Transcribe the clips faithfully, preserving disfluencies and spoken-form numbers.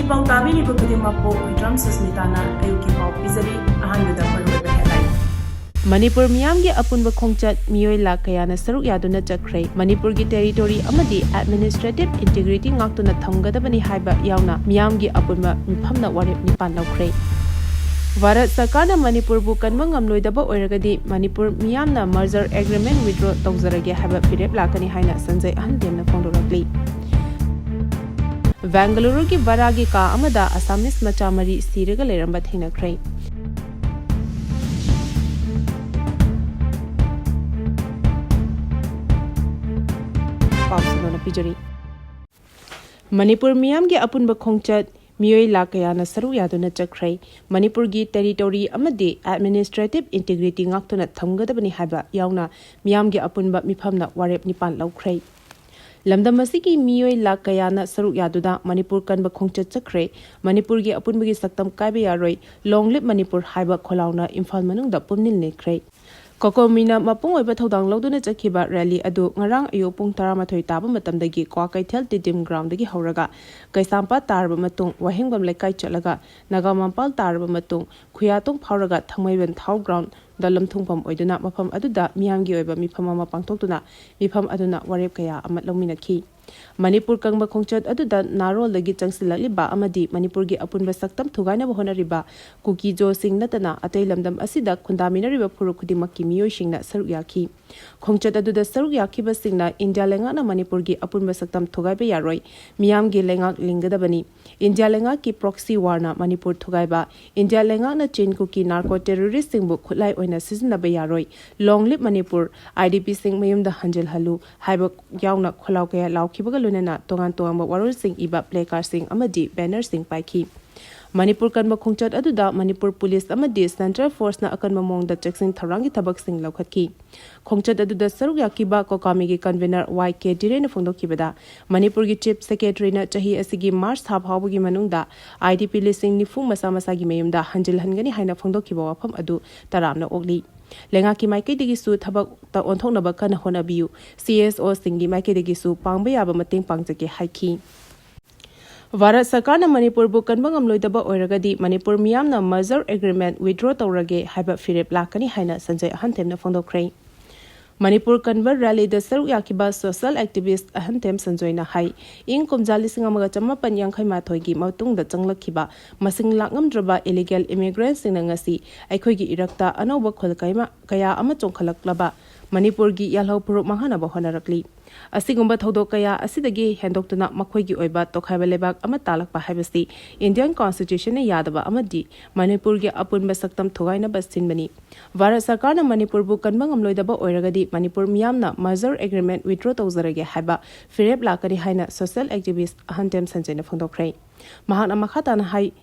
ꯄꯥꯎ ꯇꯥꯕꯤꯔꯤꯕ ꯈꯨꯗꯤꯡꯃꯛꯄꯨ ꯍꯨꯏꯗ꯭ꯔꯝ ꯁꯨꯁꯃꯤꯇꯥꯅ ꯑꯌꯨꯛꯀꯤ ꯄꯥꯎ ꯄꯤꯖꯔꯤ꯫ ꯑꯍꯥꯟꯕꯗ ꯃꯔꯨꯑꯣꯏꯕ headline꯫ ꯃꯅꯤꯄꯨꯔ ꯃꯤꯌꯥꯝꯒꯤ ꯑꯄꯨꯟꯕ ꯈꯣꯡꯆꯠ ꯃꯤꯑꯣꯏ ꯂꯥꯈ ꯀꯌꯥꯅ ꯁꯔꯨꯛ ꯌꯥꯗꯨꯅ ꯆꯠꯈ꯭ꯔꯦ꯫ ꯃꯅꯤꯄꯨꯔꯒꯤ territory ꯑꯃꯗꯤ administrative integrity ꯉꯥꯛꯇꯨꯅ ꯊꯝꯒꯗꯕꯅꯤ ꯍꯥꯏꯕ ꯌꯥꯎꯅ ꯃꯤꯌꯥꯝꯒꯤ ꯑꯄꯨꯟꯕ ꯃꯤꯐꯝꯅ ꯋꯥꯔꯦꯞ ꯅꯤꯄꯥꯟ ꯂꯧꯈ꯭ꯔꯦ꯫ ꯚꯥꯔꯠ ꯁꯔꯀꯥꯔꯅ ꯃꯅꯤꯄꯨꯔꯕꯨ ꯀꯟꯕ ꯉꯝꯂꯣꯏꯗꯕ ꯑꯣꯏꯔꯒꯗꯤ ꯃꯅꯤꯄꯨꯔ ꯃꯤꯌꯥꯝꯅ merger agreement withdraw ꯇꯧꯖꯔꯒꯦ ꯍꯥꯏꯕ ꯐꯤꯔꯦꯞ ꯂꯥꯛꯀꯅꯤ ꯍꯥꯏꯅ ꯁꯟꯖꯩ ꯑꯍꯟꯗꯦꯝꯅ ꯐꯣꯡꯗꯣꯔꯛꯂꯤ꯫ ꯕꯦꯡꯒꯂꯨꯔꯨꯒꯤ ꯚꯔꯥꯒꯤ ꯀꯥ ꯑꯃꯗ Assamese ꯃꯆꯥ ꯃꯔꯤ ꯁꯤꯔꯒ ꯂꯩꯔꯝꯕ ꯊꯦꯡꯅꯈ꯭ꯔꯦ꯫ ꯄꯥꯎ ꯁꯟꯗꯣꯛꯅ ꯄꯤꯖꯔꯤ꯫ ꯃꯅꯤꯄꯨꯔ ꯃꯤꯌꯥꯝꯒꯤ ꯑꯄꯨꯟꯕ ꯈꯣꯡꯆꯠ ꯃꯤꯑꯣꯏ ꯂꯥꯈ ꯀꯌꯥꯅ ꯁꯔꯨꯛ ꯌꯥꯗꯨꯅ ꯆꯠꯈ꯭ꯔꯦ꯫ ꯃꯅꯤꯄꯨꯔꯒꯤ territory ꯑꯃꯗꯤ administrative integrity ꯉꯥꯛꯇꯨꯅ ꯊꯝꯒꯗꯕꯅꯤ ꯍꯥꯏꯕ ꯌꯥꯎꯅ ꯃꯤꯌꯥꯝꯒꯤ ꯑꯄꯨꯟꯕ ꯃꯤꯐꯝꯅ ꯋꯥꯔꯦꯞ ꯅꯤꯄꯥꯟ ꯂꯧꯈ꯭ꯔꯦ꯫ ꯂꯝꯗꯝ ꯑꯁꯤꯒꯤ ꯃꯤꯑꯣꯏ ꯂꯥꯈ ꯀꯌꯥꯅ ꯁꯔꯨꯛ ꯌꯥꯗꯨꯅ ꯃꯅꯤꯄꯨꯔ ꯀꯟꯕ ꯈꯣꯡꯆꯠ ꯆꯠꯈ꯭ꯔꯦ꯫ ꯃꯅꯤꯄꯨꯔꯒꯤ ꯑꯄꯨꯟꯕꯒꯤ ꯁꯛꯇꯝ ꯀꯥꯏꯕ ꯌꯥꯔꯣꯏ, Long live ꯃꯅꯤꯄꯨꯔ ꯍꯥꯏꯕ ꯈꯣꯜꯂꯥꯎꯅ ꯏꯝꯐꯥꯜ ꯃꯅꯨꯡꯗ ꯄꯨꯝꯅꯤꯜ ꯅꯤꯛꯈ꯭ꯔꯦ꯫ COCOMIꯅ ꯃꯄꯨꯡ ꯑꯣꯏꯕ ꯊꯧꯗꯥꯡ ꯂꯧꯗꯨꯅ ꯆꯠꯈꯤꯕ rally ꯑꯗꯨ ꯉꯔꯥꯡ ꯑꯌꯨꯛ ꯄꯨꯡ ꯇꯔꯥꯃꯥꯊꯣꯏ ꯇꯥꯕ ꯃꯇꯝꯗꯒꯤ ꯀ꯭ꯋꯥꯀꯩꯊꯦꯜ ꯇꯤꯗꯤꯝ groundꯗꯒꯤ ꯍꯧꯔꯒ ꯀꯩꯁꯥꯝꯄꯥꯠ ꯇꯥꯔꯕ ꯃꯇꯨꯡ ꯋꯥꯍꯦꯡꯕꯝ ꯂꯩꯀꯥꯏ ꯆꯠꯂꯒ ꯅꯥꯒꯥꯃꯄꯥꯜ ꯇꯥꯔꯕ ꯃꯇꯨꯡ ꯈꯨꯌꯥꯇꯣꯡ ꯐꯥꯎꯔꯒ ꯊꯥꯡꯃꯩꯕꯟ ꯊꯥꯎ groundꯗ ꯂꯝꯊꯨꯡꯐꯝ ꯑꯣꯏꯗꯨꯅ ꯃꯐꯝ ꯑꯗꯨꯗ ꯃꯤꯌꯥꯝꯒꯤ ꯑꯣꯏꯕ ꯃꯤꯐꯝ ꯑꯃ ꯄꯥꯡꯊꯣꯛꯇꯨꯅ ꯃꯤꯐꯝ ꯑꯗꯨꯅ ꯋꯥꯔꯦꯞ ꯀꯌꯥ ꯑꯃ ꯂꯧꯃꯤꯟꯅꯈꯤ꯫ ꯃꯅꯤꯄꯨꯔ ꯀꯪꯕ ꯈꯣꯡꯆꯠ ꯑꯗꯨꯗ ꯅꯥꯔꯣꯜꯗꯒꯤ ꯆꯪꯁꯤꯜꯂꯛꯂꯤꯕ ꯑꯃꯗꯤ ꯃꯅꯤꯄꯨꯔꯒꯤ ꯑꯄꯨꯟꯕ ꯁꯛꯇꯝ ꯊꯨꯒꯥꯏꯅꯕ ꯍꯣꯠꯅꯔꯤꯕ ꯀꯨꯀꯤ ꯖꯣꯁꯤꯡ ꯅꯠꯇꯅ ꯑꯇꯩ ꯂꯝꯗꯝ ꯑꯁꯤꯗ ꯈꯨꯟꯗꯥꯃꯤꯟꯅꯔꯤꯕ ꯐꯨꯔꯨꯞ ꯈꯨꯗꯤꯡꯃꯛꯀꯤ ꯃꯤꯑꯣꯏꯁꯤꯡꯅ ꯁꯔꯨꯛ ꯌꯥꯈꯤ꯫ ꯈꯣꯡꯆꯠ ꯑꯗꯨꯗ ꯁꯔꯨꯛ ꯌꯥꯈꯤꯕꯁꯤꯡꯅ ꯏꯟꯗꯤꯌꯥ ꯂꯩꯉꯥꯛꯅ ꯃꯅꯤꯄꯨꯔꯒꯤ ꯑꯄꯨꯟꯕ ꯁꯛꯇꯝ ꯊꯨꯒꯥꯏꯕ ꯌꯥꯔꯣꯏ, ꯃꯤꯌꯥꯝꯒꯤ ꯂꯩꯉꯥꯛ ꯂꯤꯡꯒꯗꯕꯅꯤ, ꯏꯟꯗꯤꯌꯥ ꯂꯩꯉꯥꯛꯀꯤ proxy warꯅ ꯃꯅꯤꯄꯨꯔ ꯊꯨꯒꯥꯏꯕ, ꯏꯟꯗꯤꯌꯥ ꯂꯩꯉꯥꯛꯅ ꯆꯤꯟ ꯀꯨꯀꯤ narco terroristꯁꯤꯡꯕꯨ ꯈꯨꯠꯂꯥꯏ ꯑꯣꯏꯅ ꯁꯤꯖꯤꯟꯅꯕ ꯌꯥꯔꯣꯏ, Long live ꯃꯅꯤꯄꯨꯔ, IDPꯁꯤꯡ ꯃꯌꯨꯝꯗ ꯍꯟꯖꯤꯜꯍꯜꯂꯨ ꯍꯥꯏꯕ ꯌꯥꯎꯅ ꯈꯣꯜꯂꯥꯎ ꯀꯌꯥ ꯂꯥꯎꯈꯤꯕꯒ ꯂꯣꯏꯅꯅ ꯇꯣꯉꯥꯟ ꯇꯣꯉꯥꯟꯕ ꯋꯥꯔꯣꯜꯁꯤꯡ ꯏꯕ placardꯁꯤꯡ ꯑꯃꯗꯤ bannerꯁꯤꯡ ꯄꯥꯏꯈꯤ꯫ ꯃꯅꯤꯄꯨꯔ ꯀꯟꯕ ꯈꯣꯡꯆꯠ ꯑꯗꯨꯗ ꯃꯅꯤꯄꯨꯔ ꯄꯨꯂꯤꯁ ꯑꯃꯗꯤ central forceꯅ ꯑꯀꯟꯕ ꯃꯑꯣꯡꯗ ꯆꯦꯛꯁꯤꯟ ꯊꯧꯔꯥꯡꯒꯤ ꯊꯕꯛꯁꯤꯡ ꯂꯧꯈꯠꯈꯤ꯫ ꯈꯣꯡꯆꯠ ꯑꯗꯨꯗ ꯁꯔꯨꯛ ꯌꯥꯈꯤꯕ COCOMIꯒꯤ convener ꯋꯥꯏ ꯀꯦ ꯙꯤꯔꯦꯟꯅ ꯐꯣꯡꯗꯣꯛꯈꯤꯕꯗ, ꯃꯅꯤꯄꯨꯔꯒꯤ Chief Secretaryꯅ ꯆꯍꯤ ꯑꯁꯤꯒꯤ March ꯊꯥ ꯐꯥꯎꯕꯒꯤ ꯃꯅꯨꯡꯗ IDP ꯂꯤꯁꯤꯡ ꯅꯤꯐꯨ ꯃꯁꯥ ꯃꯁꯥꯒꯤ ꯃꯌꯨꯝꯗ ꯍꯟꯖꯤꯜꯍꯟꯒꯅꯤ ꯍꯥꯏꯅ ꯐꯣꯡꯗꯣꯛꯈꯤꯕ ꯋꯥꯐꯝ ꯑꯗꯨ ꯇꯔꯥꯝꯅ ꯑꯣꯛꯂꯤ꯫ ꯂꯩꯉꯥꯛꯀꯤ ꯃꯥꯏꯀꯩꯗꯒꯤꯁꯨ ꯊꯕꯛꯇ ꯑꯣꯟꯊꯣꯛꯅꯕ ꯀꯟꯅ ꯍꯣꯠꯅꯕꯤꯌꯨ, CSOꯁꯤꯡꯒꯤ ꯃꯥꯏꯀꯩꯗꯒꯤꯁꯨ ꯄꯥꯡꯕ ꯌꯥꯕ ꯃꯇꯦꯡ ꯄꯥꯡꯖꯒꯦ ꯍꯥꯏꯈꯤ꯫ ꯚꯥꯔꯠ ꯁꯔꯀꯥꯔꯅ ꯃꯅꯤꯄꯨꯔꯕꯨ ꯀꯟꯕ ꯉꯝꯂꯣꯏꯗꯕ ꯑꯣꯏꯔꯒꯗꯤ ꯃꯅꯤꯄꯨꯔ ꯃꯤꯌꯥꯝꯅ merger agreement withdraw ꯇꯧꯔꯒꯦ ꯍꯥꯏꯕ ꯐꯤꯔꯦꯞ ꯂꯥꯛꯀꯅꯤ ꯍꯥꯏꯅ ꯁꯟꯖꯣꯏ ꯑꯍꯟꯊꯦꯝꯅ ꯐꯣꯡꯗꯣꯛꯈ꯭ꯔꯦ꯫ ꯃꯅꯤꯄꯨꯔ ꯀꯟꯕ rally ꯗ ꯁꯔꯨꯛ ꯌꯥꯈꯤꯕ social activist ꯑꯍꯟꯊꯦꯝ ꯁꯟꯖꯣꯏꯅ ꯍꯥꯏ, ꯏꯪ ꯀꯨꯝꯖꯥ ꯂꯤꯁꯤꯡ ꯑꯃꯒ ꯆꯃꯥꯄꯟ ꯌꯥꯡꯈꯩ ꯃꯥꯊꯣꯏꯒꯤ ꯃꯇꯨꯡꯗ ꯆꯪꯂꯛꯈꯤꯕ ꯃꯁꯤꯡ ꯂꯥꯛꯉꯝꯗ꯭ꯔꯕ illegal immigrant ꯁꯤꯡꯅ ꯉꯁꯤ ꯑꯩꯈꯣꯏꯒꯤ ꯏꯔꯛꯇ ꯑꯅꯧꯕ ꯈꯨꯜ ꯀꯩꯃ-, ꯀꯌꯥ ꯑꯃ ꯆꯣꯡꯈꯠꯂꯛꯂꯕ ꯃꯅꯤꯄꯨꯔꯒꯤ ꯌꯥꯜꯍꯧ ꯐꯨꯔꯨꯞ ꯃꯥꯡꯍꯟꯅꯕ ꯍꯣꯠꯅꯔꯛꯂꯤ꯫ ꯑꯁꯤꯒꯨꯝꯕ ꯊꯧꯗꯣꯛ ꯀꯌꯥ ꯑꯁꯤꯗꯒꯤ ꯍꯦꯟꯗꯣꯛꯇꯨꯅ ꯃꯈꯣꯏꯒꯤ ꯑꯣꯏꯕ ꯇꯣꯈꯥꯏꯕ ꯂꯩꯕꯥꯛ ꯑꯃ ꯇꯥꯂꯛꯄ ꯍꯥꯏꯕꯁꯤ Indian Constitution ꯅ ꯌꯥꯗꯕ ꯑꯃꯗꯤ ꯃꯅꯤꯄꯨꯔꯒꯤ ꯑꯄꯨꯟꯕ ꯁꯛꯇꯝ ꯊꯨꯒꯥꯏꯅꯕ ꯁꯤꯟꯕꯅꯤ꯫ ꯚꯥꯔꯠ ꯁꯔꯀꯥꯔꯅ ꯃꯅꯤꯄꯨꯔꯕꯨ ꯀꯟꯕ ꯉꯝꯂꯣꯏꯗꯕ ꯑꯣꯏꯔꯒꯗꯤ ꯃꯅꯤꯄꯨꯔ ꯃꯤꯌꯥꯝꯅ merger agreement withdraw ꯇꯧꯖꯔꯒꯦ ꯍꯥꯏꯕ ꯐꯤꯔꯦꯞ ꯂꯥꯛꯀꯅꯤ ꯍꯥꯏꯅ social activist ꯑꯍꯟꯊꯦꯝ ꯁꯟꯖꯣꯏꯅ ꯐꯣꯡꯗꯣꯛꯈ꯭ꯔꯦ꯫ ꯃꯍꯥꯛꯅ ꯃꯈꯥ ꯇꯥꯅ ꯍꯥꯏ,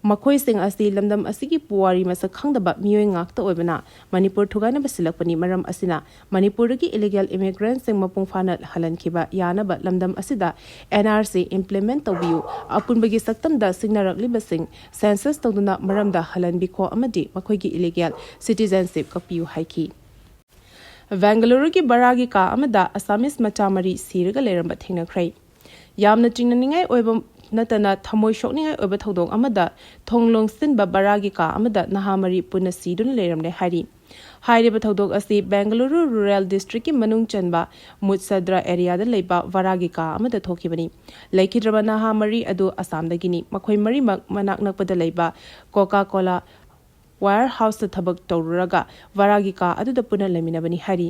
ꯃꯈꯣꯏꯁꯤꯡ ꯑꯁꯤ ꯂꯝꯗꯝ ꯑꯁꯤꯒꯤ ꯄꯨꯋꯥꯔꯤ ꯃꯁꯛ ꯈꯪꯗꯕ ꯃꯤꯑꯣꯏ ꯉꯥꯛꯇ ꯑꯣꯏꯕꯅ ꯃꯅꯤꯄꯨꯔ ꯊꯨꯒꯥꯏꯅꯕ ꯁꯤꯜꯂꯛꯄꯅꯤ꯫ ꯃꯔꯝ ꯑꯁꯤꯅ ꯃꯅꯤꯄꯨꯔꯗꯒꯤ illegal immigrant ꯁꯤꯡ ꯃꯄꯨꯡ ꯐꯥꯅ ꯍꯜꯍꯟꯈꯤꯕ ꯌꯥꯅꯕ ꯂꯝꯗꯝ ꯑꯁꯤꯗ N R C implement ꯇꯧꯕꯤꯌꯨ, ꯑꯄꯨꯟꯕꯒꯤ ꯁꯛꯇꯝꯗ ꯁꯤꯡꯅꯔꯛꯂꯤꯕꯁꯤꯡ census ꯇꯧꯗꯨꯅ ꯃꯔꯝꯗ ꯍꯜꯍꯟꯕꯤꯈꯣ ꯑꯃꯗꯤ ꯃꯈꯣꯏꯒꯤ illegal citizenship ꯀꯛꯄꯤꯌꯨ ꯍꯥꯏꯈꯤ꯫ ꯕꯦꯡꯒꯂꯨꯔꯨꯒꯤ ꯚꯔꯥꯒꯤ ꯀꯥ ꯑꯃꯗ Assamese ꯃꯆꯥ ꯃꯔꯤ ꯁꯤꯔꯒ ꯂꯩꯔꯝꯕ ꯊꯦꯡꯅꯈ꯭ꯔꯦ꯫ ꯌꯥꯝꯅ ꯆꯤꯡꯅꯅꯤꯡꯉꯥꯏ ꯑꯣꯏꯕ ꯅꯠꯇꯅ ꯊꯃꯣꯏ ꯁꯣꯛꯅꯤꯡꯉꯥꯏ ꯑꯣꯏꯕ ꯊꯧꯗꯣꯛ ꯑꯃꯗ ꯊꯣꯡ ꯂꯣꯟꯁꯤꯟꯕ ꯚꯔꯥꯒꯤ ꯀꯥ ꯑꯃꯗ ꯅꯍꯥ ꯃꯔꯤ ꯄꯨꯟꯅ ꯁꯤꯗꯨꯅ ꯂꯩꯔꯝꯂꯦ ꯍꯥꯏꯔꯤ꯫ ꯍꯥꯏꯔꯤꯕ ꯊꯧꯗꯣꯛ ꯑꯁꯤ ꯕꯦꯡꯒꯂꯨꯔꯨ rural district ꯀꯤ ꯃꯅꯨꯡ ꯆꯟꯕ ꯃꯨꯠꯁꯗ꯭ꯔ area ꯗ ꯂꯩꯕ ꯚꯔꯥꯒꯤ ꯀꯥ ꯑꯃꯗ ꯊꯣꯛꯈꯤꯕꯅꯤ꯫ ꯂꯩꯈꯤꯗ꯭ꯔꯕ ꯅꯍꯥ ꯃꯔꯤ ꯑꯗꯨ ꯑꯁꯥꯝꯗꯒꯤꯅꯤ꯫ ꯃꯈꯣꯏ ꯃꯔꯤꯃꯛ ꯃꯅꯥꯛ ꯅꯛꯄꯗ ꯂꯩꯕ Coca Cola warehouse ꯇ ꯊꯕꯛ ꯇꯧꯔꯨꯔꯒ ꯚꯔꯥꯒꯤ ꯀꯥ ꯑꯗꯨꯗ ꯄꯨꯟꯅ ꯂꯩꯃꯤꯟꯅꯕꯅꯤ ꯍꯥꯏꯔꯤ꯫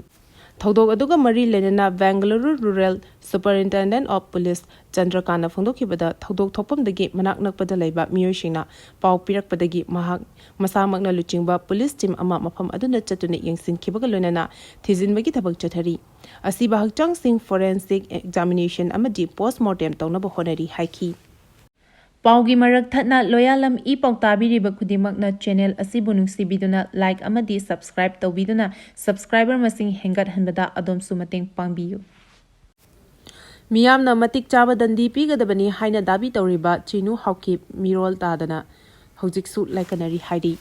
ꯊꯧꯗꯣꯛ ꯑꯗꯨꯒ ꯃꯔꯤ ꯂꯩꯅꯅ Bengaluru rural superintendent of police ꯆꯟꯗ꯭ꯔꯀꯥꯟꯅ ꯐꯣꯡꯗꯣꯛꯈꯤꯕꯗ, ꯊꯧꯗꯣꯛ ꯊꯣꯛꯐꯝꯗꯒꯤ ꯃꯅꯥꯛ ꯅꯛꯄꯗ ꯂꯩꯕ ꯃꯤꯑꯣꯏꯁꯤꯡꯅ ꯄꯥꯎ ꯄꯤꯔꯛꯄꯗꯒꯤ ꯃꯍꯥꯛ ꯃꯁꯥꯃꯛꯅ ꯂꯨꯆꯤꯡꯕ police team ꯑꯃ ꯃꯐꯝ ꯑꯗꯨꯗ ꯆꯠꯇꯨꯅ ꯌꯦꯡꯁꯤꯟꯈꯤꯕꯒ ꯂꯣꯏꯅꯅ ꯊꯤꯖꯤꯟꯕꯒꯤ ꯊꯕꯛ ꯆꯠꯊꯔꯤ꯫ ꯑꯁꯤꯕ ꯍꯛꯆꯥꯡꯁꯤꯡ forensic examination ꯑꯃꯗꯤ post mortem ꯇꯧꯅꯕ ꯍꯣꯠꯅꯔꯤ ꯍꯥꯏꯈꯤ꯫ ꯄꯥꯎꯒꯤ ꯃꯔꯛ ꯊꯠꯅ ꯂꯣꯌꯥꯂꯝ ꯏ ꯄꯥꯎ ꯇꯥꯕꯤꯔꯤꯕ ꯈꯨꯗꯤꯡꯃꯛꯅ channel ꯑꯁꯤꯕꯨ ꯅꯨꯡꯁꯤꯕꯤꯗꯨꯅ like ꯑꯃꯗꯤ subscribe ꯇꯧꯕꯤꯗꯨꯅ subscriber ꯃꯁꯤꯡ ꯍꯦꯟꯒꯠꯍꯟꯕꯗ ꯑꯗꯣꯝꯁꯨ ꯃꯇꯦꯡ ꯄꯥꯡꯕꯤꯌꯨ꯫ ꯃꯤꯌꯥꯝꯅ ꯃꯇꯤꯛ ꯆꯥꯕ ꯗꯟꯗꯤ ꯄꯤꯒꯗꯕꯅꯤ ꯍꯥꯏꯅ ꯗꯥꯕꯤ ꯇꯧꯔꯤꯕ ꯆꯤꯅꯨ ꯍꯥꯎꯀꯤꯞ ꯃꯤꯔꯣꯜ ꯇꯥꯗꯅ ꯍꯧꯖꯤꯛꯁꯨ ꯂꯥꯏꯀꯠꯅꯔꯤ ꯍꯥꯏꯔꯤ꯫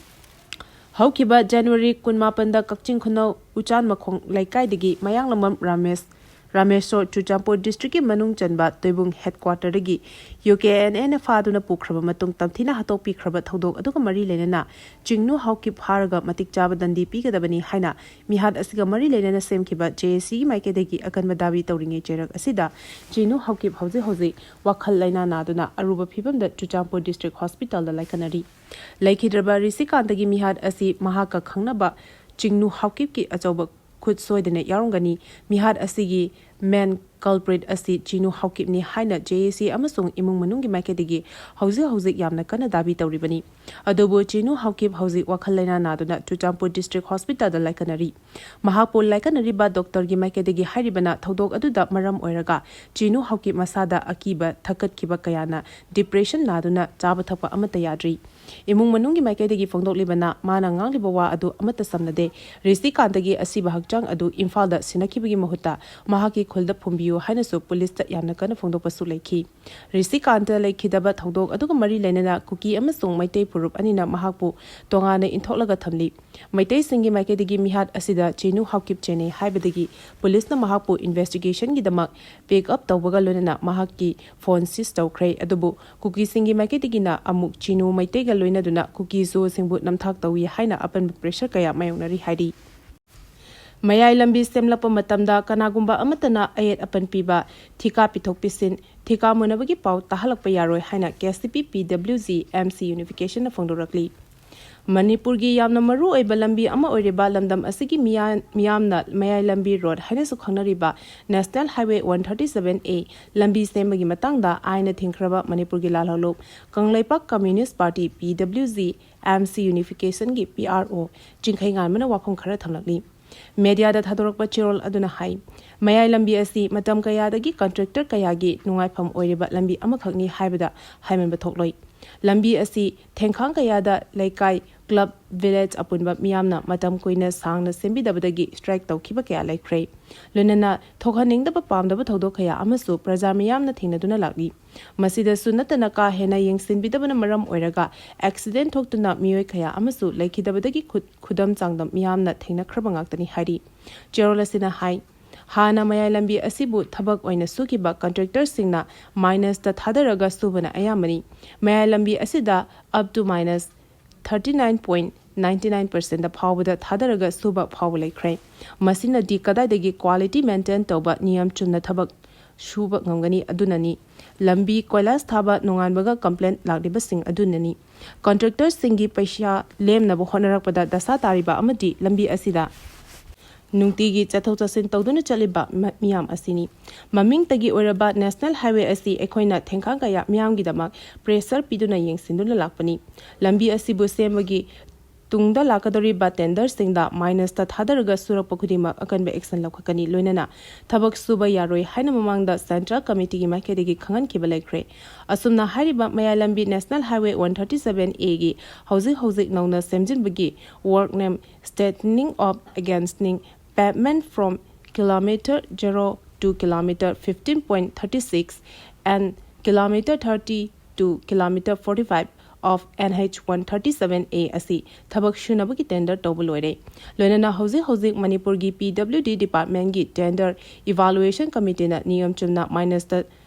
ꯍꯧꯈꯤꯕ January ꯀꯨꯟꯃꯥꯄꯟꯗ ꯀꯛꯆꯤꯡ ꯈꯨꯅꯧ ꯎꯆꯥꯟ ꯃꯈꯣꯡ ꯂꯩꯀꯥꯏꯗꯒꯤ ꯃꯌꯥꯡꯂꯝꯕꯝ ꯔꯥꯃꯦꯁ ꯔꯥꯃꯦꯁꯣꯔ, ꯆꯨꯔꯆꯥꯟꯄꯨꯔ ꯗꯤꯁꯇ꯭ꯔꯤꯛꯀꯤ ꯃꯅꯨꯡ ꯆꯟꯕ ꯇꯣꯏꯕꯨꯡ ꯍꯦꯗꯀ꯭ꯋꯥꯇꯔꯗꯒꯤ ꯌꯨ ꯀꯦ ꯑꯦꯟ ꯑꯦꯅ ꯐꯥꯗꯨꯅ ꯄꯨꯈ꯭ꯔꯕ ꯃꯇꯨꯡ ꯇꯝꯊꯤꯅ ꯍꯥꯠꯇꯣꯛꯄꯤꯈ꯭ꯔꯕ ꯊꯧꯗꯣꯛ ꯑꯗꯨꯒ ꯃꯔꯤ ꯂꯩꯅꯅ ꯆꯤꯡꯅꯨ ꯍꯥꯎꯀꯤꯞ ꯐꯥꯔꯒ ꯃꯇꯤꯛ ꯆꯥꯕ ꯗꯟꯗꯤ ꯄꯤꯒꯗꯕꯅꯤ ꯍꯥꯏꯅ ꯃꯤꯍꯥꯠ ꯑꯁꯤꯒ ꯃꯔꯤ ꯂꯩꯅꯅ ꯁꯦꯝꯈꯤꯕ ꯖꯦ ꯑꯦ ꯁꯤꯒꯤ ꯃꯥꯏꯀꯩꯗꯒꯤ ꯑꯀꯟꯕ ꯗꯥꯕꯤ ꯇꯧꯔꯤꯉꯩ ꯆꯩꯔꯛ ꯑꯁꯤꯗ ꯆꯤꯡꯅꯨ ꯍꯥꯎꯀꯤꯞ ꯍꯧꯖꯤꯛ ꯍꯧꯖꯤꯛ ꯋꯥꯈꯜ ꯂꯩꯅꯥ ꯅꯥꯗꯨꯅ ꯑꯔꯨꯕ ꯐꯤꯕꯝꯗ ꯆꯨꯔꯆꯥꯟꯄꯨꯔ ꯗꯤꯁꯇ꯭ꯔꯤꯛ ꯍꯣꯁꯄꯤꯇꯥꯜꯗ ꯂꯥꯏꯀꯠꯅꯔꯤ꯫ ꯂꯩꯈꯤꯗ꯭ꯔꯕ ꯔꯤꯁꯤꯀꯥꯟꯇꯒꯤ ꯃꯤꯍꯥꯠ ꯑꯁꯤ ꯃꯍꯥꯛꯀ ꯈꯪꯅꯕ ꯆꯤꯡꯅꯨ ꯍꯥꯎꯀꯤꯞꯀꯤ ꯑꯆꯧꯕ ꯈꯨꯠ ꯁꯣꯏꯗꯅ ꯌꯥꯎꯔꯝꯒꯅꯤ꯫ ꯃꯤꯍꯥꯠ ꯑꯁꯤꯒꯤ ꯃꯦꯟ ꯀꯜꯄ꯭ꯔꯤꯠ ꯑꯁꯤ ꯆꯤꯅꯨ ꯍꯥꯎꯀꯤꯞꯅꯤ ꯍꯥꯏꯅ ꯖꯦ ꯑꯦ ꯁꯤ ꯑꯃꯁꯨꯡ ꯏꯃꯨꯡ ꯃꯅꯨꯡꯒꯤ ꯃꯥꯏꯀꯩꯗꯒꯤ ꯍꯧꯖꯤꯛ ꯍꯧꯖꯤꯛ ꯌꯥꯝꯅ ꯀꯟꯅ ꯗꯥꯕꯤ ꯇꯧꯔꯤꯕꯅꯤ꯫ ꯑꯗꯨꯕꯨ ꯆꯤꯅꯨ ꯍꯥꯎꯀꯤꯞ ꯍꯧꯖꯤꯛ ꯋꯥꯈꯜ ꯂꯩꯅꯥ ꯅꯥꯗꯨꯅ ꯆꯨꯔꯆꯥꯟꯄꯨꯔ ꯗꯤꯁꯇ꯭ꯔꯤꯛ ꯍꯣꯁꯄꯤꯇꯥꯜꯗ ꯂꯥꯏꯀꯠꯅꯔꯤ꯫ ꯃꯍꯥꯛꯄꯨ ꯂꯥꯏꯀꯠꯅꯔꯤꯕ ꯗꯣꯛꯇꯔꯒꯤ ꯃꯥꯏꯀꯩꯗꯒꯤ ꯍꯥꯏꯔꯤꯕꯅ ꯊꯧꯗꯣꯛ ꯑꯗꯨꯗ ꯃꯔꯝ ꯑꯣꯏꯔꯒ ꯆꯤꯅꯨ ꯍꯥꯎꯀꯤꯞ ꯃꯁꯥꯗ ꯑꯀꯤꯕ ꯊꯛꯀꯠꯈꯤꯕ ꯀꯌꯥꯅ ꯗꯤꯄ꯭ꯔꯦꯁꯟ ꯅꯥꯗꯨꯅ ꯆꯥꯕ ꯊꯛꯄ ꯑꯃꯠꯇ ꯌꯥꯗ꯭ꯔꯤ꯫ ꯏꯃꯨꯡ ꯃꯅꯨꯡꯒꯤ ꯃꯥꯏꯀꯩꯗꯒꯤ ꯐꯣꯡꯗꯣꯛꯂꯤꯕꯅ ꯃꯥꯅ ꯉꯥꯡꯂꯤꯕ ꯋꯥ ꯑꯗꯨ ꯑꯃꯠꯇ ꯁꯝꯅꯗꯦ꯫ ꯔꯤꯁꯤꯀꯥꯟꯇꯒꯤ ꯑꯁꯤꯕ ꯍꯛꯆꯥꯡ ꯑꯗꯨ ꯏꯝꯐꯥꯜꯗ ꯁꯤꯟꯅꯈꯤꯕꯒꯤ ꯃꯍꯨꯠꯇ ꯃꯍꯥꯛꯀꯤ ꯈꯨꯜꯗ ꯐꯨꯝꯕꯤꯌꯨ ꯍꯥꯏꯅꯁꯨ ꯄꯨꯂꯤꯁꯇ ꯌꯥꯝꯅ ꯀꯟꯅ ꯐꯣꯡꯗꯣꯛꯄꯁꯨ ꯂꯩꯈꯤ꯫ ꯔꯤꯁꯤꯀꯥꯟꯇ ꯂꯩꯈꯤꯗꯕ ꯊꯧꯗꯣꯛ ꯑꯗꯨꯒ ꯃꯔꯤ ꯂꯩꯅꯅ ꯀꯨꯀꯤ ꯑꯃꯁꯨꯡ ꯃꯩꯇꯩ ꯐꯨꯔꯨꯞ ꯑꯅꯤꯅ ꯃꯍꯥꯛꯄꯨ ꯇꯣꯉꯥꯟꯅ ꯏꯟꯊꯣꯛꯂꯒ ꯊꯝꯂꯤ꯫ ꯃꯩꯇꯩꯁꯤꯡꯒꯤ ꯃꯥꯏꯀꯩꯗꯒꯤ ꯃꯤꯍꯥꯠ ꯑꯁꯤꯗ ꯆꯦꯅꯨ ꯍꯥꯎꯀꯤꯞ ꯆꯦꯟꯅꯩ ꯍꯥꯏꯕꯗꯒꯤ ꯄꯨꯂꯤꯁꯅ ꯃꯍꯥꯛꯄꯨ ꯏꯟꯚꯦꯁꯇꯤꯒꯦꯁꯟꯒꯤꯗꯃꯛ ꯄꯤꯛ ꯑꯞ ꯇꯧꯕꯒ ꯂꯣꯏꯅꯅ ꯃꯍꯥꯛꯀꯤ ꯐꯣꯟ ꯁꯤꯖ ꯇꯧꯈ꯭ꯔꯦ꯫ ꯑꯗꯨꯕꯨ ꯀꯨꯀꯤꯁꯤꯡꯒꯤ ꯃꯥꯏꯀꯩꯗꯒꯤꯅ ꯑꯃꯨꯛ ꯆꯤꯅꯨ ꯃꯩꯇꯩꯒ ꯂꯣꯏꯅꯗꯨꯅ ꯀꯨꯀꯤ ꯖꯣꯁꯤꯡꯕꯨ ꯅꯝꯊꯥꯛ ꯇꯧꯏ ꯍꯥꯏꯅ ꯑꯄꯟꯕ ꯄ꯭ꯔꯦꯁꯔ ꯀꯌꯥ ꯃꯥꯌꯣꯛꯅꯔꯤ ꯍꯥꯏꯔꯤ꯫ ꯃꯌꯥꯏ ꯂꯝꯕꯤ ꯁꯦꯝꯂꯛꯄ ꯃꯇꯝꯗ ꯀꯅꯥꯒꯨꯝꯕ ꯑꯃꯠꯇꯅ ꯑꯌꯦꯠ ꯑꯄꯟ ꯄꯤꯕ, ꯊꯤꯀꯥ ꯄꯤꯊꯣꯛ ꯄꯤꯁꯤꯟ, ꯊꯤꯀꯥ ꯃꯨꯟꯅꯕꯒꯤ ꯄꯥꯎ ꯇꯥꯍꯜꯂꯛꯄ ꯌꯥꯔꯣꯏ ꯍꯥꯏꯅ ꯀꯦ ꯑꯦꯁ ꯇꯤ ꯄꯤ ꯄꯤ ꯗꯕ꯭ꯂꯤꯎ ꯖꯤ ꯑꯦꯝ ꯁꯤ ꯌꯨꯅꯤꯐꯤꯀꯦꯁꯟꯅ ꯐꯣꯡꯗꯣꯔꯛꯂꯤ꯫ ꯃꯅꯤꯄꯨꯔꯒꯤ ꯌꯥꯝꯅ ꯃꯔꯨ ꯑꯣꯏꯕ ꯂꯝꯕꯤ ꯑꯃ ꯑꯣꯏꯔꯤꯕ ꯂꯝꯗꯝ ꯑꯁꯤꯒꯤ ꯃꯤꯌꯥ-, ꯃꯤꯌꯥꯝꯅ ꯃꯌꯥꯏ ꯂꯝꯕꯤ ꯔꯣꯗ ꯍꯥꯏꯅꯁꯨ ꯈꯪꯅꯔꯤꯕ national highway one thirty seven A ꯂꯝꯕꯤ ꯁꯦꯝꯕꯒꯤ ꯃꯇꯥꯡꯗ ꯑꯥꯏꯟꯅ ꯊꯤꯡꯈ꯭ꯔꯕ ꯃꯅꯤꯄꯨꯔꯒꯤ ꯂꯥꯜꯍꯧꯂꯨꯞ ꯀꯪꯂꯩꯄꯥꯛ communist party P W G M C ꯌꯨꯅꯤꯐꯤꯀꯦꯁꯟꯒꯤ ꯄꯤ ꯑꯥꯔ ꯑꯣ ꯆꯤꯡꯈꯩꯉꯥꯟꯕꯅ ꯋꯥꯐꯝ ꯈꯔ ꯊꯝꯂꯛꯂꯤ꯫ ꯃꯦꯗꯤꯌꯥꯗ ꯊꯥꯗꯣꯔꯛꯄ ꯆꯦꯔꯣꯜ ꯑꯗꯨꯅ ꯍꯥꯏ, ꯃꯌꯥꯏ ꯂꯝꯕꯤ ꯑꯁꯤ ꯃꯇꯝ ꯀꯌꯥꯗꯒꯤ ꯀꯟꯇ꯭ꯔꯦꯛꯇꯔ ꯀꯌꯥꯒꯤ ꯅꯨꯡꯉꯥꯏꯐꯝ ꯑꯣꯏꯔꯤꯕ ꯂꯝꯕꯤ ꯑꯃꯈꯛꯅꯤ ꯍꯥꯏꯕꯗ ꯍꯥꯏꯃꯟꯕ ꯊꯣꯛꯂꯣꯏ꯫ ꯂꯝꯕꯤ ꯑꯁꯤ ꯊꯦꯡꯈꯥꯡ ꯀꯌꯥꯗ ꯂꯩꯀꯥꯏ, ꯀ꯭ꯂꯕ, ꯚꯤꯂꯦꯖ ꯑꯄꯨꯟꯕ ꯃꯤꯌꯥꯝꯅ ꯃꯇꯝ ꯀꯨꯏꯅ ꯁꯥꯡꯅ ꯁꯦꯝꯕꯤꯗꯕꯗꯒꯤ ꯁ꯭ꯇ꯭ꯔꯥꯏꯛ ꯇꯧꯈꯤꯕ ꯀꯌꯥ ꯂꯩꯈ꯭ꯔꯦ꯫ ꯂꯣꯏꯅꯅ ꯊꯣꯛꯍꯟꯅꯤꯡꯗꯕ ꯄꯥꯝꯗꯕ ꯊꯧꯗꯣꯛ ꯀꯌꯥ ꯑꯃꯁꯨ ꯄ꯭ꯔꯖꯥ ꯃꯤꯌꯥꯝꯅ ꯊꯦꯡꯅꯗꯨꯅ ꯂꯥꯛꯂꯤ꯫ ꯃꯁꯤꯗꯁꯨ ꯅꯠꯇꯅ ꯀꯥ ꯍꯦꯟꯅ ꯌꯦꯡꯁꯤꯟꯕꯤꯗꯕꯅ ꯃꯔꯝ ꯑꯣꯏꯔꯒ ꯑꯦꯛꯁꯤꯗꯦꯟ ꯊꯣꯛꯇꯨꯅ ꯃꯤꯑꯣꯏ ꯀꯌꯥ ꯑꯃꯁꯨ ꯂꯩꯈꯤꯗꯕꯗꯒꯤ ꯈꯨꯠ-, ꯈꯨꯗꯝ ꯆꯥꯡꯗꯝ ꯃꯤꯌꯥꯝꯅ ꯊꯦꯡꯅꯈ꯭ꯔꯕ ꯉꯥꯛꯇꯅꯤ ꯍꯥꯏꯔꯤ꯫ ꯆꯦꯔꯣꯜ ꯑꯁꯤꯅ ꯍꯥꯏ, ꯍꯥꯟꯅ ꯃꯌꯥꯏ ꯂꯝꯕꯤ ꯑꯁꯤꯕꯨ ꯊꯕꯛ ꯑꯣꯏꯅ ꯁꯨꯈꯤꯕ ꯀꯟꯇ꯭ꯔꯦꯛꯇꯔꯁꯤꯡꯅ ꯃꯥꯏꯅꯁꯇ ꯊꯥꯗꯔꯒ ꯁꯨꯕꯅ ꯑꯌꯥꯝꯕꯅꯤ꯫ ꯃꯌꯥꯏ ꯂꯝꯕꯤ ꯑꯁꯤꯗ up to minus thirty nine point ninety nine percent ꯐꯥꯎꯕꯗ ꯊꯥꯗꯔꯒ ꯁꯨꯕ ꯐꯥꯎꯕ ꯂꯩꯈ꯭ꯔꯦ꯫ ꯃꯁꯤꯅꯗꯤ ꯀꯗꯥꯏꯗꯒꯤ quality maintain ꯇꯧꯕ, ꯅꯤꯌꯝ ꯆꯨꯝꯅ ꯊꯕꯛ ꯁꯨꯕ ꯉꯝꯒꯅꯤ ꯑꯗꯨꯅꯅꯤ꯫ ꯂꯝꯕꯤ ꯀꯣꯏꯂꯥꯁ ꯊꯥꯕ ꯅꯣꯡꯉꯥꯟꯕꯒ complaint ꯂꯥꯛꯂꯤꯕꯁꯤꯡ ꯑꯗꯨꯅꯅꯤ꯫ ꯀꯟꯇ꯭ꯔꯦꯛꯇꯔꯁꯤꯡꯒꯤ ꯄꯩꯁꯥ ꯂꯦꯝꯅꯕ ꯍꯣꯠꯅꯔꯛꯄꯗ ꯗꯁꯥ ꯇꯥꯔꯤꯕ ꯑꯃꯗꯤ ꯂꯝꯕꯤ ꯑꯁꯤꯗ ꯅꯨꯡꯇꯤꯒꯤ ꯆꯠꯊꯣꯛ ꯆꯠꯁꯤꯟ ꯇꯧꯗꯨꯅ ꯆꯠꯂꯤꯕ ꯃ-, ꯃꯤꯌꯥꯝ ꯑꯁꯤꯅꯤ꯫ ꯃꯃꯤꯡꯇꯒꯤ ꯑꯣꯏꯔꯕ National Highway ꯑꯁꯤ ꯑꯩꯈꯣꯏꯅ ꯊꯦꯡꯈꯥꯡ ꯀꯌꯥ ꯃꯤꯌꯥꯝꯒꯤꯗꯃꯛ pressure ꯄꯤꯗꯨꯅ ꯌꯦꯡꯁꯤꯟꯗꯨꯅ ꯂꯥꯛꯄꯅꯤ꯫ ꯂꯝꯕꯤ ꯑꯁꯤꯕꯨ ꯁꯦꯝꯕꯒꯤ ꯇꯨꯡꯗ ꯂꯥꯛꯀꯗꯧꯔꯤꯕ ꯇꯦꯟꯗꯔꯁꯤꯡꯗ ꯃꯥꯏꯅꯁꯇ ꯊꯥꯗꯔꯒ ꯁꯨꯔꯛꯄ ꯈꯨꯗꯤꯡꯃꯛ ꯑꯀꯟꯕ action ꯂꯧꯈꯠꯀꯅꯤ꯫ ꯂꯣꯏꯅꯅ ꯊꯕꯛ ꯁꯨꯕ ꯌꯥꯔꯣꯏ ꯍꯥꯏꯅ ꯃꯃꯥꯡꯗ Central Committeeꯒꯤ ꯃꯥꯏꯀꯩꯗꯒꯤ ꯈꯪꯍꯟꯈꯤꯕ ꯂꯩꯈ꯭ꯔꯦ꯫ ꯑꯁꯨꯝꯅ ꯍꯥꯏꯔꯤꯕ ꯃꯌꯥꯏ ꯂꯝꯕꯤ National Highway one thirty seven Aꯒꯤ ꯍꯧꯖꯤꯛ ꯍꯧꯖꯤꯛ ꯅꯧꯅ ꯁꯦꯝꯖꯤꯟꯕꯒꯤ work name Straightening of Existing Pavement from kilometer zero to kilometer fifteen point thirty six and kilometer thirty to kilometer forty five of NH one thirty seven A ꯑꯁꯤ ꯊꯕꯛ ꯁꯨꯅꯕꯒꯤ tender ꯇꯧꯕ ꯂꯣꯏꯔꯦ꯫ ꯂꯣꯏꯅꯅ ꯍꯧꯖꯤꯛ ꯍꯧꯖꯤꯛ ꯃꯅꯤꯄꯨꯔꯒꯤ PWD departmentꯀꯤ tender evaluation committeeꯅ ꯅꯤꯌꯝ ꯆꯨꯝꯅ ꯃꯥꯏꯅꯁꯇ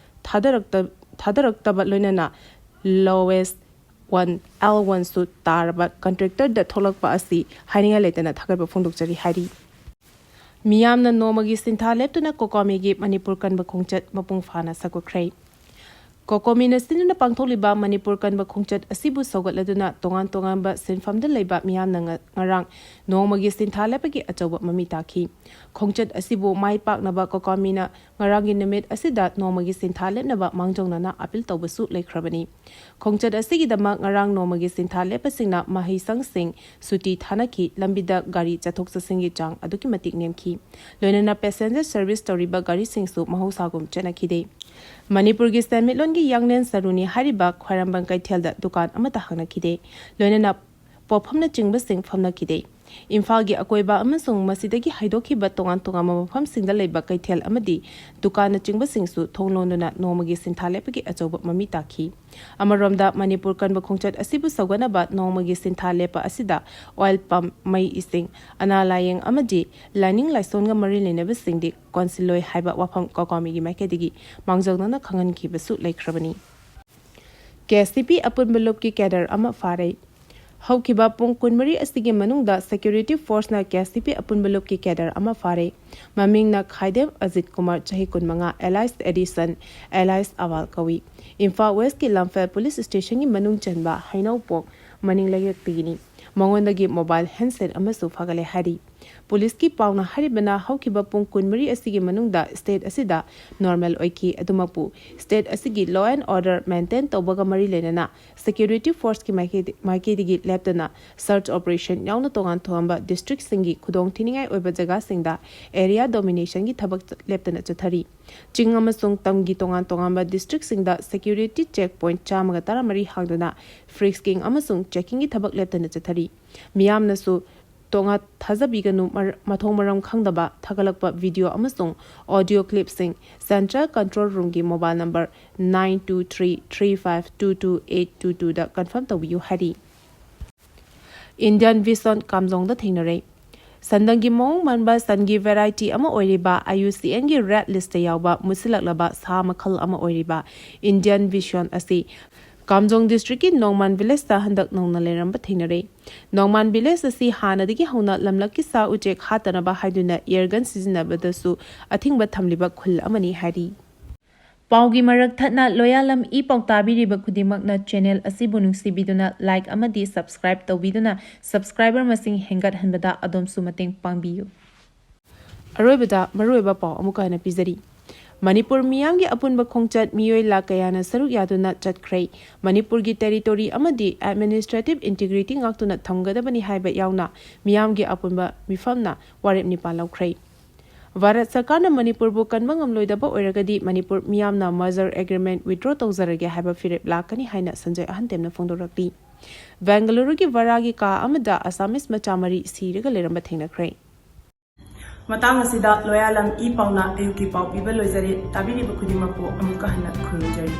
ꯊꯥꯗꯔꯛꯇ-, ꯊꯥꯗꯔꯛꯇꯕ ꯂꯣꯏꯅꯅ lowest one L oneꯁꯨ ꯇꯥꯔꯕ ꯀꯟꯇ꯭ꯔꯦꯛꯇꯔꯗ ꯊꯣꯛꯂꯛꯄ ꯑꯁꯤ ꯍꯥꯏꯅꯤꯡꯉꯥꯏ ꯂꯩꯇꯅ ꯊꯥꯒꯠꯄ ꯐꯣꯡꯗꯣꯛꯆꯔꯤ ꯍꯥꯏꯔꯤ꯫ ꯃꯤꯌꯥꯝꯅ ꯅꯣꯡꯃꯒꯤ ꯁꯤꯟꯊꯥ ꯂꯦꯞꯇꯨꯅ ꯀꯣꯀꯣꯃꯤꯒꯤ ꯃꯅꯤꯄꯨꯔ ꯀꯟꯕ ꯈꯣꯡꯆꯠ ꯃꯄꯨꯡ ꯐꯥꯅ ꯁꯛꯈ꯭ꯔꯦ꯫ ꯀꯣꯀꯣꯃꯤꯅ ꯁꯤꯟꯗꯨꯅ ꯄꯥꯡꯊꯣꯛꯂꯤꯕ ꯃꯅꯤꯄꯨꯔ ꯀꯟꯕ ꯈꯣꯡꯆꯠ ꯑꯁꯤꯕꯨ ꯁꯧꯒꯠꯂꯗꯨꯅ ꯇꯣꯉꯥꯟ ꯇꯣꯉꯥꯟꯕ ꯁꯤꯟꯐꯝꯗ ꯂꯩꯕ ꯃꯤꯌꯥꯝꯅ ꯉ-, ꯉꯔꯥꯡ ꯅꯣꯡꯃꯒꯤ ꯁꯤꯟꯊꯥ ꯂꯦꯞꯄꯒꯤ ꯑꯆꯧꯕ ꯃꯃꯤ ꯇꯥꯈꯤ꯫ ꯈꯣꯡꯆꯠ ꯑꯁꯤꯕꯨ ꯃꯥꯏ ꯄꯥꯛꯅꯕ ꯀꯣꯀꯣꯃꯤꯅ ꯉꯔꯥꯡꯒꯤ ꯅꯨꯃꯤꯠ ꯑꯁꯤꯗ ꯅꯣꯡꯃꯒꯤ ꯁꯤꯟꯊꯥ ꯂꯦꯞꯅꯕ ꯃꯥꯡꯖꯧꯅꯅ appeal ꯇꯧꯕꯁꯨ ꯂꯩꯈ꯭ꯔꯕꯅꯤ꯫ ꯈꯣꯡꯆꯠ ꯑꯁꯤꯒꯤꯗꯃꯛ ꯉꯔꯥꯡ ꯅꯣꯡꯃꯒꯤ ꯁꯤꯟꯊꯥ ꯂꯦꯞꯄꯁꯤꯡꯅ ꯃꯍꯩꯁꯪꯁꯤꯡ ꯁꯨꯇꯤ ꯊꯥꯅꯈꯤ꯫ ꯂꯝꯕꯤꯗ ꯒꯥꯔꯤ ꯆꯠꯊꯣꯛ ꯆꯠꯁꯤꯟꯒꯤ ꯆꯥꯡ ꯑꯗꯨꯛꯀꯤ ꯃꯇꯤꯛ ꯅꯦꯝꯈꯤ꯫ ꯂꯣꯏꯅꯅ passenger service ꯇꯧꯔꯤꯕ ꯒꯥꯔꯤꯁꯤꯡꯁꯨ ꯃꯍꯧꯁꯥꯒꯨꯝ ꯆꯠꯅꯈꯤꯗꯦ꯫ ꯃꯅꯤꯄꯨꯔꯒꯤ ꯁꯦꯟꯃꯤꯠꯂꯣꯟꯒꯤ ꯌꯥꯡꯂꯦꯟ ꯁꯔꯨꯅꯤ ꯍꯥꯏꯔꯤꯕ ꯈ꯭ꯋꯥꯏꯔꯝꯕꯟ ꯀꯩꯊꯦꯜꯗ ꯗꯨꯀꯥꯟ ꯑꯃꯠꯇ ꯍꯥꯡꯅꯈꯤꯗꯦ꯫ ꯂꯣꯏꯅꯅ ꯄꯣꯠꯐꯝꯅꯆꯤꯡꯕꯁꯤꯡ ꯐꯝꯅꯈꯤꯗꯦ꯫ ꯏꯝꯐꯥꯜꯒꯤ ꯑꯀꯣꯏꯕ ꯑꯃꯁꯨꯡ ꯃꯁꯤꯗꯒꯤ ꯍꯥꯏꯗꯣꯛꯈꯤꯕ ꯇꯣꯉꯥꯟ ꯇꯣꯉꯥꯟꯕ ꯃꯐꯝꯁꯤꯡꯗ ꯂꯩꯕ ꯀꯩꯊꯦꯜ ꯑꯃꯗꯤ ꯗꯨꯀꯥꯟꯅꯆꯤꯡꯕꯁꯤꯡꯁꯨ ꯊꯣꯡ ꯂꯣꯟꯗꯨꯅ ꯅꯣꯡꯃꯒꯤ ꯁꯤꯟꯊꯥ ꯂꯦꯞꯄꯒꯤ ꯑꯆꯧꯕ ꯃꯃꯤ ꯇꯥꯈꯤ꯫ ꯑꯃꯔꯣꯝꯗ, ꯃꯅꯤꯄꯨꯔ ꯀꯟꯕ ꯈꯣꯡꯆꯠ ꯑꯁꯤꯕꯨ ꯁꯧꯒꯠꯅꯕ ꯅꯣꯡꯃꯒꯤ ꯁꯤꯟꯊꯥ ꯂꯦꯞꯄ ꯑꯁꯤꯗ oil pump, ꯃꯩ, ꯏꯁꯤꯡ, ꯑꯅꯥ ꯂꯥꯌꯦꯡ ꯑꯃꯗꯤ ꯂꯥꯏꯅꯤꯡ ꯂꯥꯏꯁꯣꯟꯒ ꯃꯔꯤ ꯂꯩꯅꯕꯁꯤꯡꯗꯤ ꯀꯣꯟꯁꯤꯜꯂꯣꯏ ꯍꯥꯏꯕ ꯋꯥꯐꯝ ꯀꯣꯀꯣꯃꯤꯒꯤ ꯃꯥꯏꯀꯩꯗꯒꯤ ꯃꯥꯡꯖꯧꯅꯅ ꯈꯪꯍꯟꯈꯤꯕꯁꯨ ꯂꯩꯈ꯭ꯔꯕꯅꯤ꯫ ꯀꯦ ꯑꯦꯁ ꯇꯤ ꯄꯤ ꯑꯄꯨꯟꯕ ꯂꯨꯞꯀꯤ cadre ꯑꯃ ꯐꯥꯔꯦ꯫ ꯍꯧꯈꯤꯕ ꯄꯨꯡ ꯀꯨꯟꯃꯔꯤ ꯑꯁꯤꯒꯤ ꯃꯅꯨꯡꯗ security forceꯅ ꯀꯦ ꯑꯦꯁ ꯇꯤ ꯄꯤ ꯑꯄꯨꯟꯕ ꯂꯨꯞꯀꯤ cadre ꯑꯃ ꯐꯥꯔꯦ꯫ ꯃꯃꯤꯡꯅ ꯈꯥꯏꯗꯦꯝ ꯑꯖꯤꯠ ꯀꯨꯃꯥꯔ, ꯆꯍꯤ ꯀꯨꯟꯃꯉꯥ, alias ꯑꯦꯗꯤꯁꯟ, alias ꯑꯋꯥꯜ ꯀꯧꯏ꯫ ꯏꯝꯐꯥꯜ Westꯀꯤ ꯂꯝꯐꯦꯜ police stationꯒꯤ ꯃꯅꯨꯡ ꯆꯟꯕ ꯍꯩꯅꯧꯄꯣꯛ ꯃꯅꯤꯡ ꯂꯩꯔꯛꯇꯒꯤꯅꯤ꯫ ꯃꯉꯣꯟꯗꯒꯤ mobile handset ꯑꯃꯁꯨ ꯐꯥꯒꯠꯂꯦ ꯍꯥꯏꯔꯤ꯫ ꯄꯨꯂꯤꯁꯀꯤ ꯄꯥꯎꯅ ꯍꯥꯏꯔꯤꯕꯅ, ꯍꯧꯈꯤꯕ ꯄꯨꯡ ꯀꯨꯟꯃꯔꯤ ꯑꯁꯤꯒꯤ ꯃꯅꯨꯡꯗ state ꯑꯁꯤꯗ normal ꯑꯣꯏꯈꯤ꯫ ꯑꯗꯨꯃꯛꯄꯨ, state ꯑꯁꯤꯒꯤ law and order maintain ꯇꯧꯕꯒ ꯃꯔꯤ ꯂꯩꯅꯅ security forceꯀꯤ ꯃꯥꯏꯀꯩꯗ-, ꯃꯥꯏꯀꯩꯗꯒꯤ ꯂꯦꯞꯇꯅ search operation ꯌꯥꯎꯅ ꯇꯣꯉꯥꯟ ꯇꯣꯉꯥꯟꯕ districtꯁꯤꯡꯒꯤ ꯈꯨꯗꯣꯡ ꯊꯤꯅꯤꯡꯉꯥꯏ ꯑꯣꯏꯕ ꯖꯒꯥꯁꯤꯡꯗ area dominationꯒꯤ ꯊꯕꯛ ꯂꯦꯞꯇꯅ ꯆꯠꯊꯔꯤ꯫ ꯆꯤꯡ ꯑꯃꯁꯨꯡ ꯇꯝꯒꯤ ꯇꯣꯉꯥꯟ ꯇꯣꯉꯥꯟꯕ districtꯁꯤꯡꯗ security check point ꯆꯥꯝꯃꯒ ꯇꯔꯥꯃꯔꯤ ꯍꯥꯡꯗꯨꯅ frisking ꯑꯃꯁꯨꯡ checkingꯒꯤ ꯊꯕꯛ ꯂꯦꯞꯇꯅ ꯆꯠꯊꯔꯤ꯫ ꯃꯤꯌꯥꯝꯅꯁꯨ ꯇꯣꯉꯥꯟ ꯊꯥꯖꯕꯤꯒꯅꯨ꯫ ꯃꯔ-, ꯃꯊꯣꯡ ꯃꯔꯝ ꯈꯪꯗꯕ ꯊꯥꯒꯠꯂꯛꯄ video ꯑꯃꯁꯨꯡ audio clipꯁꯤꯡ Central Control Roomꯒꯤ mobile number nine two three three five two two eight two twoꯗ confirm ꯇꯧꯕꯤꯌꯨ ꯍꯥꯏꯔꯤ꯫ Indian Vision ꯀꯥꯝꯖꯣꯡꯗ ꯊꯦꯡꯅꯔꯦ꯫ ꯁꯟꯗꯪꯒꯤ ꯃꯑꯣꯡ ꯃꯥꯟꯕ ꯁꯟꯒꯤ variety ꯑꯃ ꯑꯣꯏꯔꯤꯕ, I U C Nꯒꯤ red listꯇ ꯌꯥꯎꯕ ꯃꯨꯠꯁꯤꯜꯂꯛꯂꯕ ꯁꯥ ꯃꯈꯜ ꯑꯃ ꯑꯣꯏꯔꯤꯕ Indian Vision ꯑꯁꯤ ꯀꯥꯝꯖꯣꯡ districtꯀꯤ ꯅꯣꯡꯃꯥꯟ villageꯇ ꯍꯟꯗꯛ ꯅꯧꯅ ꯂꯩꯔꯝꯕ ꯊꯦꯡꯅꯔꯦ꯫ ꯅꯣꯡꯃꯥꯟ village ꯑꯁꯤ ꯍꯥꯟꯅꯗꯒꯤ ꯍꯧꯅ ꯂꯝꯂꯛꯀꯤ ꯁꯥ ꯎꯆꯦꯛ ꯍꯥꯠꯇꯅꯕ ꯍꯥꯏꯗꯨꯅ air gun ꯁꯤꯖꯤꯟꯅꯕꯗꯁꯨ ꯑꯊꯤꯡꯕ ꯊꯝꯂꯤꯕ ꯈꯨꯜ ꯑꯃꯅꯤ ꯍꯥꯏꯔꯤ꯫ ꯄꯥꯎꯒꯤ ꯃꯔꯛ ꯊꯠꯅ ꯂꯣꯌꯥꯂꯝ ꯏ ꯄꯥꯎ ꯇꯥꯕꯤꯔꯤꯕ ꯈꯨꯗꯤꯡꯃꯛꯅ channel ꯑꯁꯤꯕꯨ ꯅꯨꯡꯁꯤꯕꯤꯗꯨꯅ like ꯑꯃꯗꯤ subscribe ꯇꯧꯕꯤꯗꯨꯅ subscriber ꯃꯁꯤꯡ ꯍꯦꯟꯒꯠꯍꯟꯕꯗ ꯑꯗꯣꯝꯁꯨ ꯃꯇꯦꯡ ꯄꯥꯡꯕꯤꯌꯨ꯫ ꯑꯔꯣꯏꯕꯗ ꯃꯔꯨꯑꯣꯏꯕ ꯄꯥꯎ ꯑꯃꯨꯛꯀ ꯍꯟꯅ ꯄꯤꯖꯔꯤ꯫ ꯃꯅꯤꯄꯨꯔ ꯃꯤꯌꯥꯝꯒꯤ ꯑꯄꯨꯟꯕ ꯈꯣꯡꯆꯠ ꯃꯤꯑꯣꯏ ꯂꯥꯈ ꯀꯌꯥꯅ ꯁꯔꯨꯛ ꯌꯥꯗꯨꯅ ꯆꯠꯈ꯭ꯔꯦ꯫ ꯃꯅꯤꯄꯨꯔꯒꯤ territory ꯑꯃꯗꯤ administrative integrity ꯉꯥꯛꯇꯨꯅ ꯊꯝꯒꯗꯕꯅꯤ ꯍꯥꯏꯕ ꯌꯥꯎꯅ ꯃꯤꯌꯥꯝꯒꯤ ꯑꯄꯨꯟꯕ ꯃꯤꯐꯝꯅ ꯋꯥꯔꯦꯞ ꯅꯤꯄꯥꯜ ꯂꯧꯈ꯭ꯔꯦ꯫ ꯚꯥꯔꯠ ꯁꯔꯀꯥꯔꯅ ꯃꯅꯤꯄꯨꯔꯕꯨ ꯀꯟꯕ ꯉꯝꯂꯣꯏꯗꯕ ꯑꯣꯏꯔꯒꯗꯤ ꯃꯅꯤꯄꯨꯔ ꯃꯤꯌꯥꯝꯅ merger agreement withdraw ꯇꯧꯖꯔꯒꯦ ꯍꯥꯏꯕ ꯐꯤꯔꯦꯞ ꯂꯥꯛꯀꯅꯤ ꯍꯥꯏꯅ ꯁꯟꯖꯣꯏ ꯑꯍꯟꯇꯦꯝꯅ ꯐꯣꯡꯗꯣꯔꯛꯂꯤ꯫ ꯕꯦꯡꯒꯂꯨꯔꯨꯒꯤ ꯚꯔꯥꯒꯤ ꯀꯥ ꯑꯃꯗ ꯑꯁꯥꯃꯤꯁ ꯃꯆꯥ ꯃꯔꯤ ꯁꯤꯔꯒ ꯂꯩꯔꯝꯕ ꯊꯦꯡꯅꯈ꯭ꯔꯦ꯫ ꯃꯇꯥꯡ ꯑꯁꯤꯗ ꯂꯣꯌꯥꯂꯝ ꯏ ꯄꯥꯎꯅ ꯑꯌꯨꯛꯀꯤ ꯄꯥꯎ ꯄꯤꯕ ꯂꯣꯏꯖꯔꯦ꯫ ꯇꯥꯕꯤꯔꯤꯕ ꯈꯨꯗꯤꯡꯃꯛꯄꯨ ꯑꯃꯨꯛꯀ ꯍꯟꯅ ꯈꯨꯔꯨꯝꯖꯔꯤ꯫